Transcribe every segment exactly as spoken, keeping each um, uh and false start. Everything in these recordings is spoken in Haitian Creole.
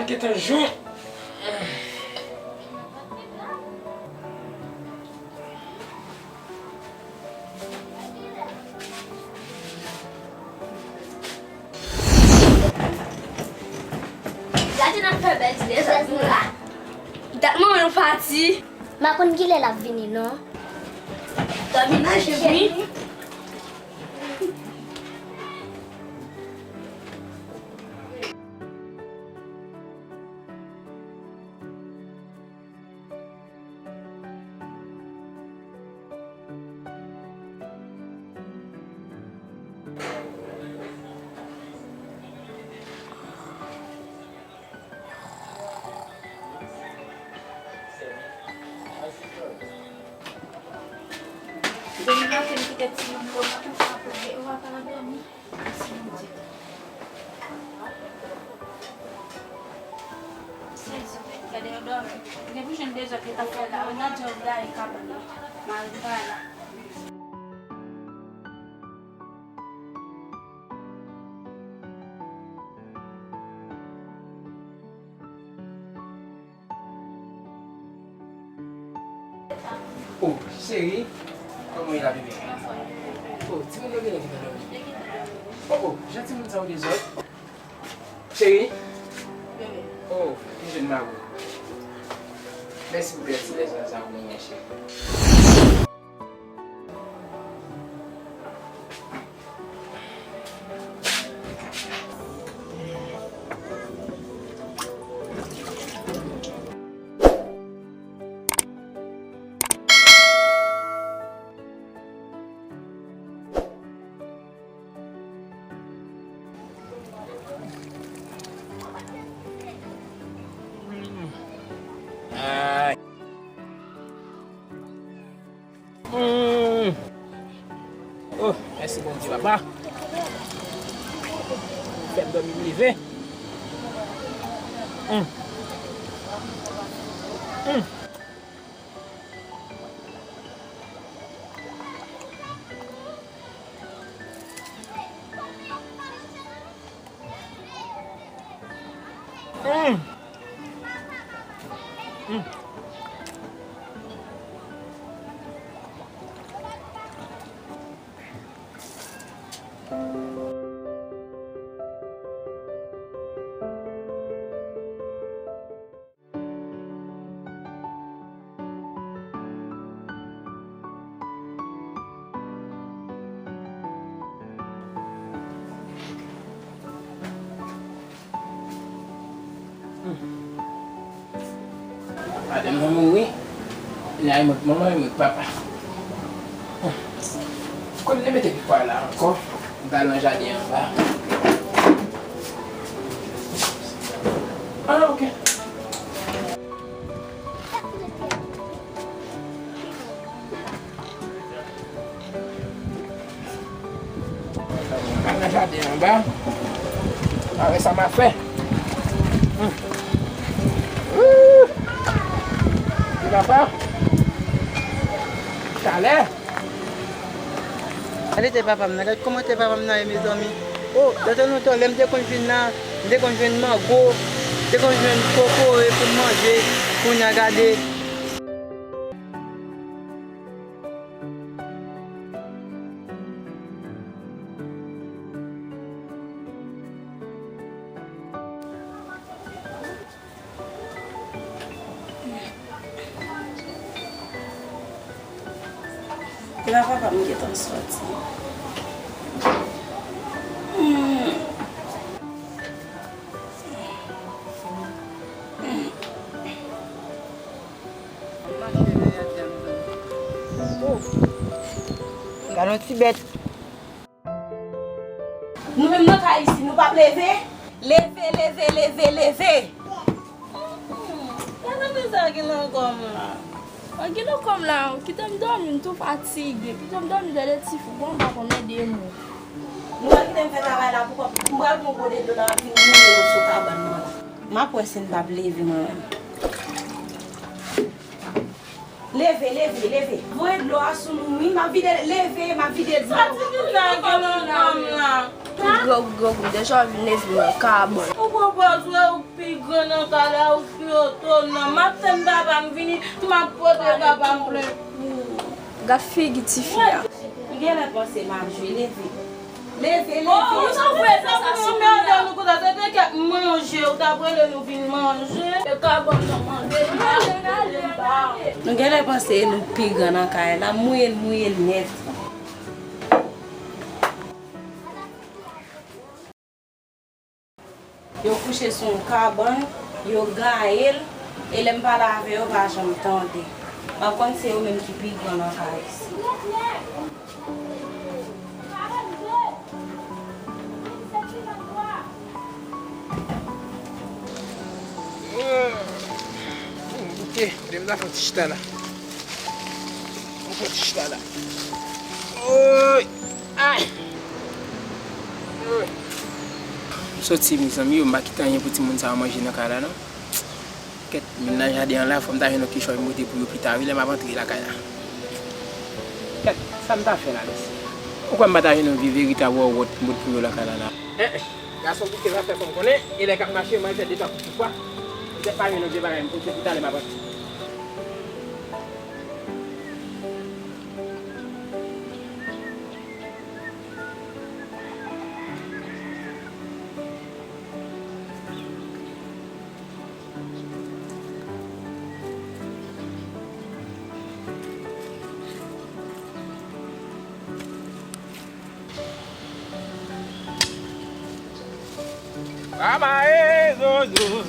Gentan jou. Gade n ap fè bèl ti dezòd nou la. Dat manman nou pati. M pa konn kilè l ap vini non. Dòmi nan je wi. Demen maten, m kite timoun yo, mwen menm m ap leve, ou pa ka dòmi. Mèsi Bondye. Sezi, gade yo dòmi. Gen pou jwenn dezòd yo t ap fè la. Gade jan yo gaye kabann nan. Mari m pa la. Oh, cheri, kòman w ye la, bebe? Oh, timoun yo genlè gentan dòmi. Oh, oh, jan timoun sa yo dezòd. Cheri? Oh, m jwenn mari w. Mèsi pou bèl ti lèson sa pou mwen, cheri. Ay. Mm. Oh, mèsi Bondye, papa. Fè m dòmi m leve. Mm. Mm. Mm. Mm. Madanm nan mouri. Li al remèt manman, remèt papa. Konn li mete pi pwa la ankò. M pral nan jaden anba. Ah, ok. Al nan jaden anba. A wè sa m a fè. Hmm. Wouy. Ti papa. Chalè. Gade tè papa m nan, gade kòman tè papa m nan ye, mezanmi. O, dan tan lontan, lè m te konn vin la, m te konn jwenn mango, m te konn jwenn kokoye pou m manje. Kounye a gade. Epa papa m gentan sòti. Hmm. Oh. Gade yon ti bèt. Nou menm nan kay isi, nou p ap leve? Leve, leve, leve, leve! Gade sa gen nan kò m la. An gen nan kò m la, kite m dòmi, m tou fatige. Kite m dòmi dèyè ti fou, bon, m pa konn ede moun. Nou pral kite m fè travay la pou kò m. M pral pran gwo de dlo la, m ap vin moule nou sou kabann nan la. M ap wè si n p ap leve mwen menm. Leve, leve, leve. Voye dlo a sou nou, wi. M ap vide, leve, m ap vide dlo. Sa ti fi sa gen nan kò m la? Tout gròg, gròg, m deja vin leve nan kabann. Ou Pran pòz wè ou pi gran nan kay la, ou pi otonòm. M ap tann papa m vini, m ap pote papa m plent pou ou. Gad figi tifi a. M genlè panse m ap jwe, leve. Leve, leve. Oh, ou sa vle fè sa sou mwen la? Nou konsa, se te kèk manje, ou t ap rele nou vin manje. E kabann nan manje, m pa rele m pa. Nou genlè panse nou pi gran nan kay la, mouye l, mouye l nèt. Yo kouche sou yon kabann, yo gaye l, e lè m pale avè yo, yo pa janm tande. M ap konn se yo menm ki pi gran nan kay isi. Ok, m ta fè yon ti chita la. Yon ti chita la. Oy! Ay! Oy! M soti, mezanmi, yo, m pa kite anyen pou timoun sa yo manje nan kay la, non. Kèt, m nan jaden an la, fò m ta jwenn yon kichòy m pote pou yo pita, wi, lè m ap antre lakay la. Kèt, sa m ta fè la, mesye? Ou kwè m pa ta jwenn yon vye veritab wòwòt m pote pou yo lakay la, la? Eh, eh, gason bouke zafè fò m konnen, e lè k ap mache, m al fè de twa kout poukwa. Petèt pa jwenn yon vye bagay m pote pou talè m ap antre. Travay, zozo.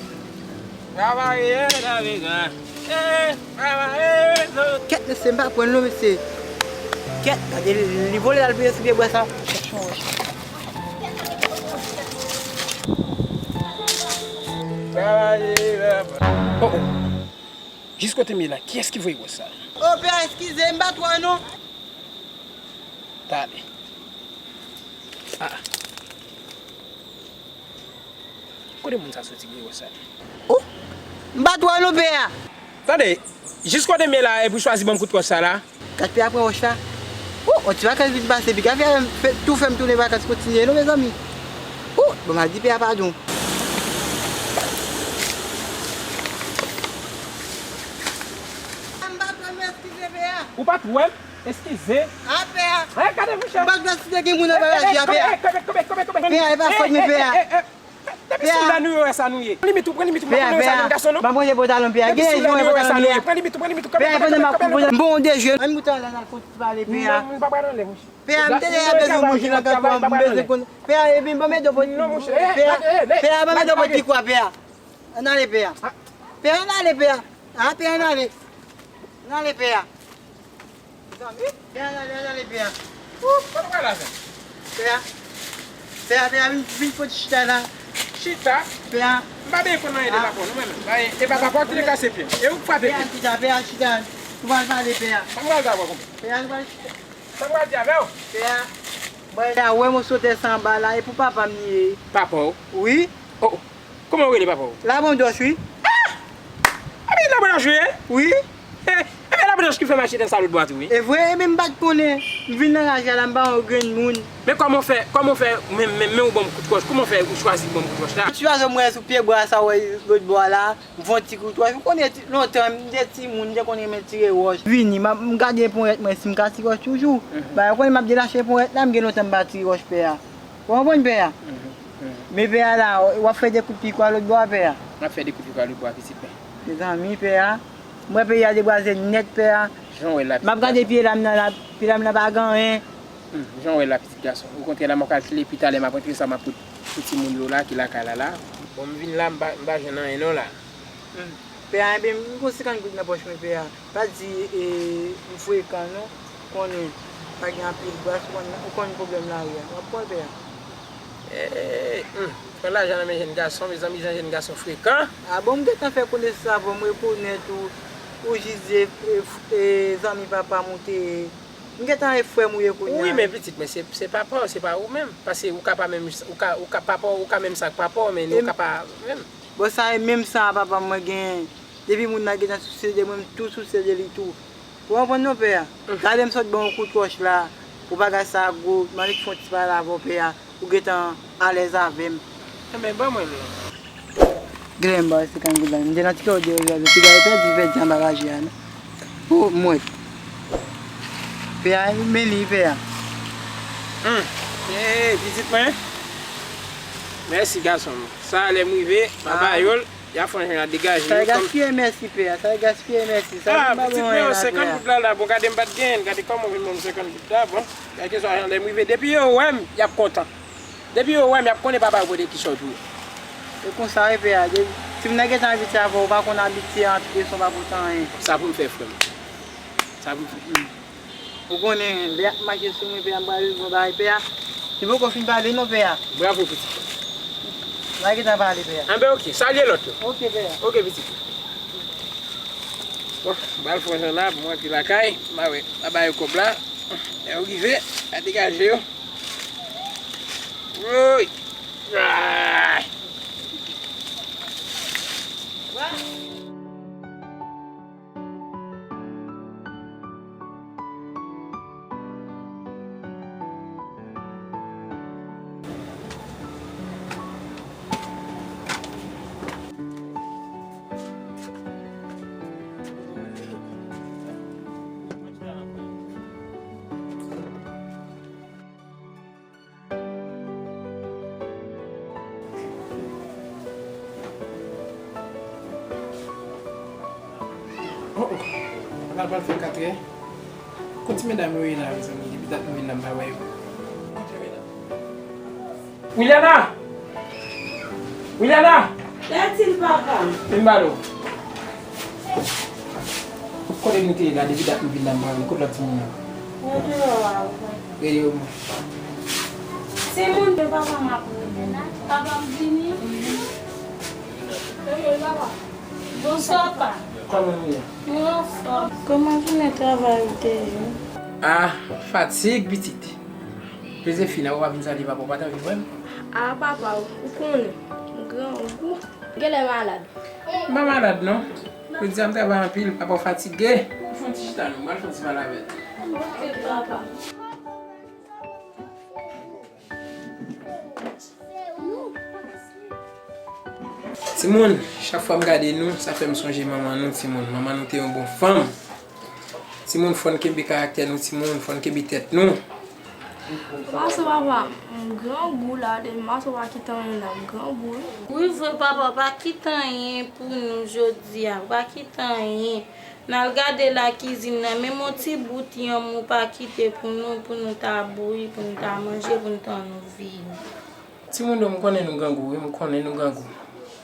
Travay, navigan. Eh, travay, zozo. Kèt, mesye, m pa pran l non, mesye. Kèt, gade, li vole al peye sou pye bwa sa. Oh, oh. Jis kote m ye la, kiyès ki voye wòch sa? Oh, pè, eskize, m pa t wè non. Talè. Ah, ah. Kote moun sa soti voye wòch sa? Oh, m pa t wè non, pè a. Tande, jis kote m ye la, epi w chwazi ban m kout wòch sa la. Gad pè a pran wòch la. Oh, yon ti vakans vin pase, piga fè, fè, tou fè m tounen vakans kontinye non, mezanmi. Oh, bon, m al di pè a padon. M pa t wè m, eskize, pè a. Ou pa t wè m, eskize. A, pè a. Ay, gade, monchè. M pa t wè si te gen moun nan bagay la, pè a. Pè a, e pa fòt mwen, pè a. Depi sou la nou yo wè sa nou ye. Pran limit ou, pran limit ou, pran limit ou, pè a. Pè a, m pa manje pantalon, pè a. Gen jan wè pantalon, pè a. Pran limit ou, pran limit ou. Pè a, pandan m ap koupe, m bon de je. Ann mouton la, n al fon ti pale, pè a. Non, m pa pral anlè, monchè. Pè a, m te deja bezwen manje nan kafou a, m bezwen konn. Pè a, epi m pa mete w pou, pè a, pè a, m pa mete w pou ti kwa, pè a. Ann ale, pè a. Pè a, ann ale, pè a. A, pè a, ann ale. Ann ale, pè a. Zanmi, pè a, ann ale, ann ale, pè a. Ou, kote w pral avè m? Pè a. Pè a, pè a, vin, vin fon ti chita la. Chita? Pè a. M pa bezwen konn anyen de papa w non, mwen menm. E pa papa w ki te kase pye m. E ou k frape pye m. Pè a, chita, pè a, chita. Nou pral pale, pè a. Sa m pral di avè w konpè? Pè a, nou pral chita. Sa m pral di avè w? Pè a. Bon, la, wè mwen sote sa anba la, e pou papa m li ye. Papa w? Wi. Oh, oh. Kòman w rele papa w? Labondòch, wi. Ah! Epi Labondòch ou ye? Wi. Eh, epi Labondòch ki fè m achte nan sa lòt bwa tou, wi. E vre, ebyen m pa t konnen. M vin nan raj la, m pa yon grenn moun. Men kòman w fè, kòman w fè, men, men, men ou ban m kout wòch, kòman w fè ou chwazi ban m kout wòch la? Ti wazò m wè sou pye bwa sa w wè lòt bò a la, m fè yon ti kout wòch. Ou konnen ti, lontan, m te timoun, m te konn renmen tire wòch. Vini, m ap, m gade ponyèt mwen si m ka tire wòch toujou. Mhm. Ba, ou konnen m ap delache ponyèt la, m gen lontan m pa tire wòch pè a. Ou konprann, pè a? Mhm, mhm. Men pè a la, w ap fè de kout pikwa lòt bò a, pè a. M ap fè de kout pikwa lòt bò a, pitit mwen. Mezanmi, pè a. M wè peyi a debwaze nèt, pè a. Jan w wè la, pitit gason. M ap gade pye lam nan la, pye lam nan pa gen anyen. Hmm, jan w wè la, pitit gason. Okontrè, la, m ap kalkile, pi talè, m ap rantre sa m ap pot pou timoun yo la, ki lakay la, la. Bon, m vin la, m pa, m pa jwenn anyen non, la. Hmm. Pè a, enben, m gon senkant goud nan pòch mwen, pè a. Pa di, e, m frekan, non. Konnen, pa gen anpil bras, ou konn, ou konn pwoblèm lari a. W ap pran l, pè a. Eh, hmm, pran lajan nan men jèn gason, mezanmi, jan jèn gason frekan. A bon, m gentan fè konesans avè w, m rekonèt ou, ou jis e, e, e, zanmi papa m ou te ye. M gentan e frè m ou ye kounye a. Wi, men pitit mwen, se, se papa w, se pa ou menm. Paske ou ka pa menm, ou ka, ou ka, papa w, ou ka menm sa ak papa w, men nou ka pa menm. Bon, sa e menm san a papa m mwen genyen. Depi moun nan gentan souse de mwen, m tou souse de li tou. Ou konprann non, pè a? Hmm. Talè m sot ban w kout wòch la, pou bagay sa a gwo, m annik fè yon ti pale avè w, pè a. Ou gentan alèz avè m. Enben, ban mwen l non. Gade m ba w senkant goud la. M te nan ti kè w de yo, piga yo pèdi, pèdi anba raje a, non. O, m wè. Pè a, men li, pè a. Hum. Ey, pitit mwen. Mèsi, gason m. Sa, lè m rive, m a ba yo l, y a fè yon jan degaje yo. Sa e gaspiye mèsi, pè a. Sa e gaspiye mèsi. Sa vin pa bon anyen la, pè a. Senkant goud la, la, bon, gade m pa t genyen l. Gade kòman w vin ban m senkant goud la, bon. Kèlkeswa jan lè m rive, depi yo wè m, y ap kontan. Depi yo wè m, y ap konnen papa yo pote kichòy pou yo. E konsa wi, pè a. De, timoun nan gentan abitye avè w, ou pa konn abitye antre san w pa pote anyen. Sa pou m fè, frè m. Sa pou m fè. Ou konnen, lè y ap mache sou mwen, pè a, m pral rive yon bagay, pè a. Li poko fin pale non, pè a. Bravo, pitit. M a gentan pale, pè a. Anben, oke. Salye lòt yo. Oke, pè a. Oke, pitit. Bon, m pral fè yon jan la pou m antre lakay. M a wè, m a ba yo kòb la. Lè yo rive, a degaje yo. Woy! Ay! Oh, oh. Pral, pral fè katrè. Kot ti medam yo ye la, mezanmi? Depi dat mwen vin la, m pa wè yo. Kote yo ye la? Wiliana! Wiliana! Kiyès, papa? Vin ba nou. Kote nou te ye la, depi dat nou vin la, m pa wè nou. Kote lòt timoun yo? Yo deyò a, papa. Rele yo mwen. Timoun, men papa m ap rele. Papa m vini. Bonswa, pa. Kòman nou ye? Nou anfòm. Kòman jounen travay ou te ye? Ah, fatig, pitit. Josephine, ou pa vin salye papa w, pa t anvi wè m? Ah, papa, ou konnen, m grangou. Genlè malad. M pa malad, non. Jodi a, m travay anpil, papa w fatige. Ou fè yon ti chita, non, m pral fè yon ti pale avè l. Ok, papa. Timoun, chak fwa m gade nou, sa fè m sonje manman nou, timoun. Manman nou te yon bon fanm. Timoun, fò n kenbe karaktè nou, timoun, fò n kenbe tèt nou. Maso papa, m grangou la, de maso pa kite anyen la, m grangou wi. Wi vre papa, pa kite anyen pou nou jodi a, pa kite anyen. N al gade lakizin nan, menm yon ti bout yanm ou pa kite pou nou, pou nou ta bouyi, pou nou ta manje, pou nou ta annou vini. Timoun yo, m konnen nou grangou wi, m konnen nou grangou.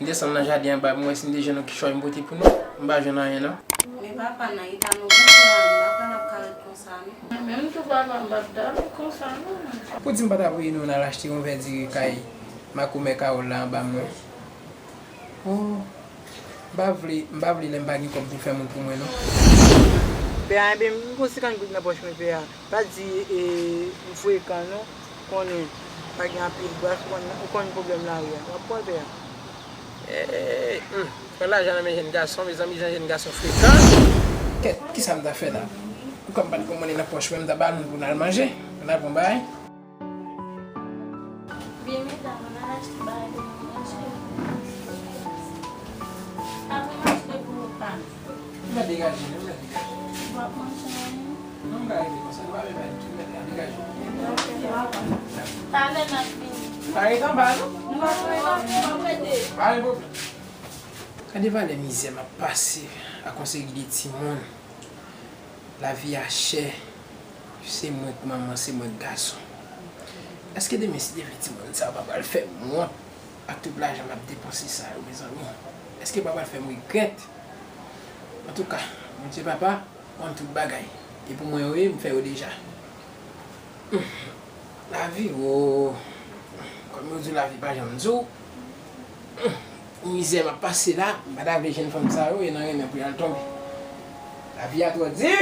M desann nan jaden anba, m wè si m te jwenn yon kichòy m pote pou nou. M pa jwenn anyen non. Men papa, nan eta nou grangou la, m pa kwè n ap ka ret konsa non. Menm tou papa, m p ap dòmi konsa non. Pou di m pa ta voye nou n al achte yon vè diri kay makomè Carole la anba mwen. Oh, m pa vle, m pa vle lè m pa gen kòb pou fè moun pou mwen non. Pè a, enben, m gon senkant goud nan pòch mwen, pè a. Pa di, e, m frekan non. Konnen pa gen anpil bras, ou konn, ou konn pwoblèm lari a. W ap pran, pè a. Ey, hmm, pran lajan nan men jèn gason, mezanmi, jan jèn gason frekan. Kèt, kisa m ta fè la? Poukwa m pa t gon monnen nan pòch mwen, m ta ba l moun pou n al manje, pou n al pran bagay? Byen, medam, ann al achte bagay pou nou manje. Sa pou m achte pou ou, pa? M ap degaje, m ap degaje. Ou p ap manje anyen? Non, m ka rete konsa, nou pa bezwen tout mèt la degaje. Talè n ap vini. Pa rete anba, non? Nou pa bezwen rete anba, nou p ap rete. Pa gen pwoblèm. Gade valè mizè m ap pase ak yon seri de timoun. Lavi a chè. Se mwen k manman, se mwen k gason. Èske demen, si Dye vle, timoun sa yo pa pral fè m wont ak tout lajan m ap depanse sa yo, mezanmi? Èske yo pa pral fè m regrèt? Antouka, Bondye Papa konn tout bagay. E pou mwen yo ye, m fè yo deja. Hum. Lavi, o. Kòm yo di w lavi pa janm di w. Hum. Pou mizè m ap pase la, m pa ta vle jèn fanm sa yo, e nan renmen pou y al tonbe. Lavi a twò di.